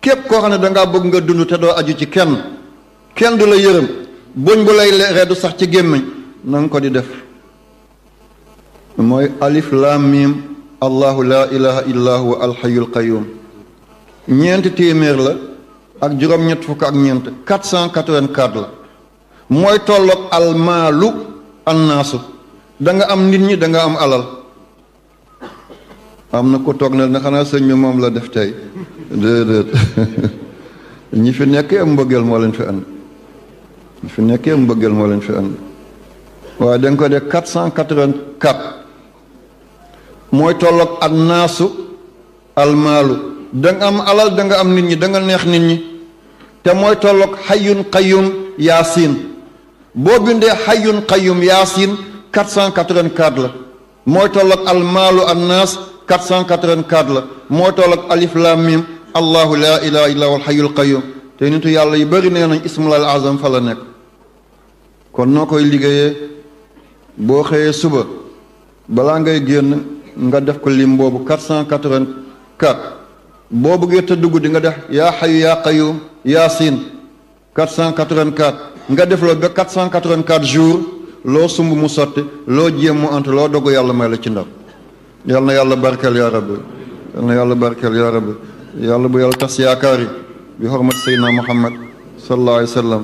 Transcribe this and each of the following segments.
képp koo xam ne dangaa bëgg nga dund te doo aju ci kenn du la yërëm boñ bu lay reedu sax ci gémmiñ na nga ko di def mooy alif lam mim allahu la ilaha illa huwa alhayyul qayyum ñeenti téeméer la ak juróom-ñett fukk ak ñeent 484 la mooy tolloog almaalu annaasu da nga am nit ñi da nga am alal am na ko toog na ne xanaa sëñ bi moom la def tey déedéet ñi fi nekkee mbëggeel moo leen fi andi ñi fi nekkee mbëggeel moo leen fi andi waaye da nga ko def 484 mooy tolloog annaasu almaalu da nga am alal da nga am nit ñi da nga neex nit ñi te mooy tolloog xayyun qayyum yaasin boo bindee xayyun qayyum yaasin 484 la mooy tolloog almaalu annaas 484 la mooy tolloog alif lam mim allahu la ilaha illa huwal hayyul qayyum te nitu yàlla yu bëri nee nañ ismulal azam fa la nekk kon noo koy liggéeyee boo xëyee suba balaa ngay génn nga def ko lim boobu 484 boo bëggee tëdd guddi nga def yaa xayu yaa qayyum yaasin 484 nga def loolu ba 484 jours loo sumb mu sotti loo jéem mu ant loo dogu yàlla may la ci ndam yal na yàlla barkeel yaa rabbi yal na yàlla barkeel yaa rabbi yàlla bu yàlla tas yaakaar yi bi xormat seydina muhammad sallallahu alayhi wa sallam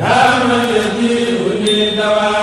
يا من يجيب لي دواء